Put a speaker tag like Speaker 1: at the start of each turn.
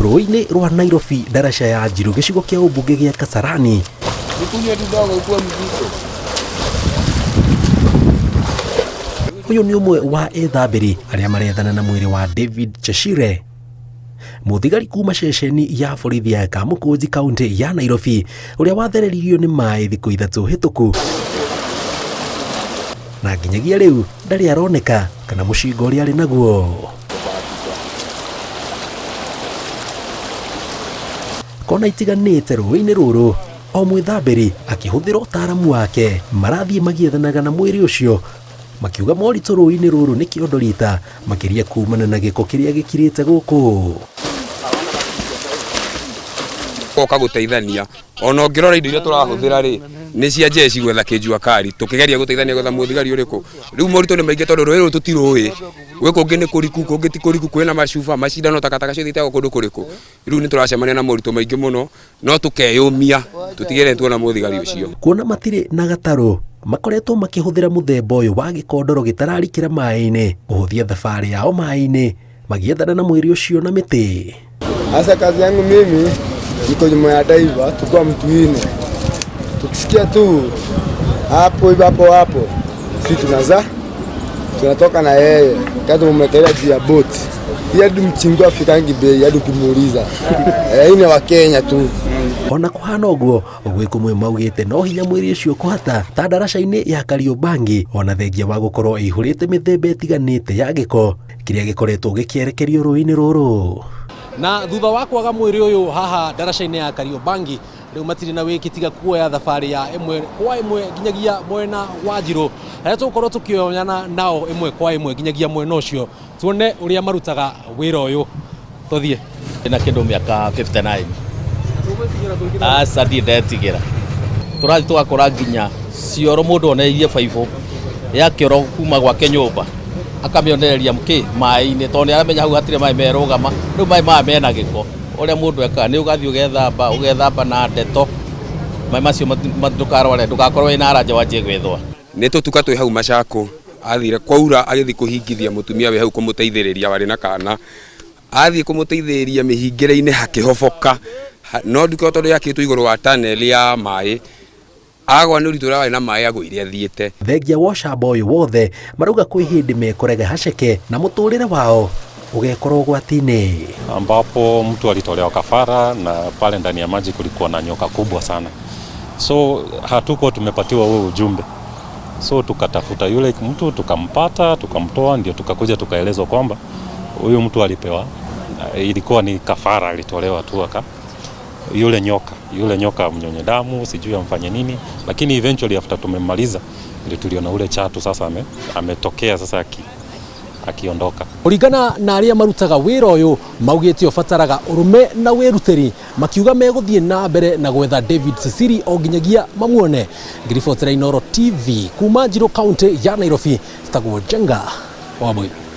Speaker 1: Rũĩ-inĩ rwa Nairobi ndaraca ya Njiru gĩcigo kĩa ũmbunge gĩa Kasarani.
Speaker 2: Nikunywe kidogo ukuwe mzito.
Speaker 1: Ũyũ nĩ ũmwe wa ethambĩri arĩa marethana na mwĩrĩ wa David Cheshire. Mũthigari kuma ceceni ya borithi ya Kamukunji kaunti ya Nairobi ũrĩa wathereririo nĩ maĩ thikũ 3 hĩtũku na nginyagia rĩu ndarĩ aroneka kana mũcinga ũrĩa arĩ naguo. Kona itiganĩte rũĩ-inĩ rũrũ o mwĩthambĩri akĩhũthĩra ũtaaramu wake marathiĩ magiethanaga na mwĩrĩ ũcio makiuga moritũ rũĩ-inĩ rũrũ nĩ kĩondo rita makĩria kumana na gĩko kĩrĩa gĩkirĩte gũkũ.
Speaker 3: Goka gũteithania ona ũngĩrora indo iria tũrahũthĩra rĩ nĩ cia jeshi gwetha kĩnjua kari tũkĩgeria gũteithania gwetha mũthigari ũrĩkũ. Rĩu moritũ nĩ maingĩ tondũ rũĩ rũrũ tũtirũĩ, gwĩ kũngĩ nĩ kũriku kũngĩ ti kũriku, kwĩna macuba macindano takataka ciothe itegwo kũndũ kũrĩkũ. Rĩu nĩ tũracemania na moritũ maingĩ mũno no tũkeyũmia tũtigĩrĩre nĩ tuona mũthigari ũcio.
Speaker 1: Kuona matirĩ na gatarũ makoretwo makĩhũthĩra mũthemba ũyũ wa gĩkondoro gĩtararikĩra maĩ-inĩ kũhũthia thabarĩ yao maĩ-inĩ magĩethana na mwĩrĩ ũcio na mĩtĩ.
Speaker 2: Sasa kazi yangu mimi niko nyuma ya driver, tukiwa mtuine tukisikia tu hapo hivyo hapo hapo, si tunaza tunatoka na yeye kazi tumemwekelea juu ya boat hii hadi mchingu afikangi bei hadi ukimuuliza. Hii ni wa Kenya tu.
Speaker 1: Ona kuhana ũguo gwĩ kũmwe maugĩte no hinya mwĩrĩ ũcio kũhata ta ndaraca-inĩ ya Kariobangi ona thengia wa gũkorwo ĩihũrĩte mĩthemba ĩtiganĩte ya gĩko kĩrĩa gĩkoretwo gĩkĩerekerio rũĩ-inĩ rũrũ.
Speaker 4: Na thutha wa kwaga mwĩrĩ ũyũ haha ndaraca-inĩ ya Kariobangi rĩu matirĩ na wĩki tiga kuoya thabarĩ ya ĩmwe kwa ĩmwe nginyagia mwena wa Njirũ harĩa tũgũkorwo tũkĩonyana nao ĩmwe kwa ĩmwe nginyagia mwena ũcio tuone ũrĩa marutaga wĩra ũyũ. Tũthiĩ.
Speaker 5: Na kĩndũ mĩaka 59. Aca ndiĩ ndetigĩra. Tũrathiĩ tũgakora nginya cioro mũndũ onereirie baibũ ya kĩoro kuma gwake nyũmba akamĩonereria kĩ maĩ-inĩ tondũ nĩ aramenya hau hatirĩ maĩ merũgama. Rĩu maĩ maya mena gĩko. Ũrĩa mũndũ ekaga nĩ ũgathiĩ ũgethamba, ũgethamba na ndeto maĩ macio ndũkarware, ndũgakorwo wĩna aranja wanjie gwĩthũa.
Speaker 3: Nĩ tũtuka twĩ hau Machako athire kwaura agĩthiĩ kũhingithia mũtumia wĩ hau kũmũteithĩrĩria warĩ na kana athiĩ kũmũteithĩrĩria mĩhingĩre-inĩ hakĩhoboka no ndiko tondũ yakĩtwo igũrũ wa tunnel ya maĩ agwa nĩ ũritũ ũrĩa warĩ na maĩ agũire athiĩte.
Speaker 1: Thengia wa ũcamba ũyũ wothe marauga kwĩ hĩndĩ mekũrega haceke na mũtũrĩre wao ũgekorwo ũgwati-inĩ.
Speaker 6: Ambapo mtu alitolewa kafara na pale ndani ya maji kulikuwa na nyoka kubwa sana, so hatukuwa tumepatiwa huo ujumbe, so tukatafuta yule mtu tukampata tukamtoa, ndio tukakuja tukaelezwa kwamba huyu mtu alipewa, ilikuwa ni kafara alitolewa tu aka yule nyoka mnyonye damu sijui amfanye nini, lakini eventually after tumemaliza ndio tuliona ule chatu sasa ametokea sasa akiondoka.
Speaker 4: Kũringana na arĩa marutaga wĩra ũyũ maugĩte ũbataraga ũrũme na wĩrutĩri, makiuga megũthiĩ na mbere na gwetha David Cecili o nginyagia mamuone. Ngĩribotera Inooro TV kuma Njirũ kaunti ya Nairobi, tagwo Njenga wa Mũirũ.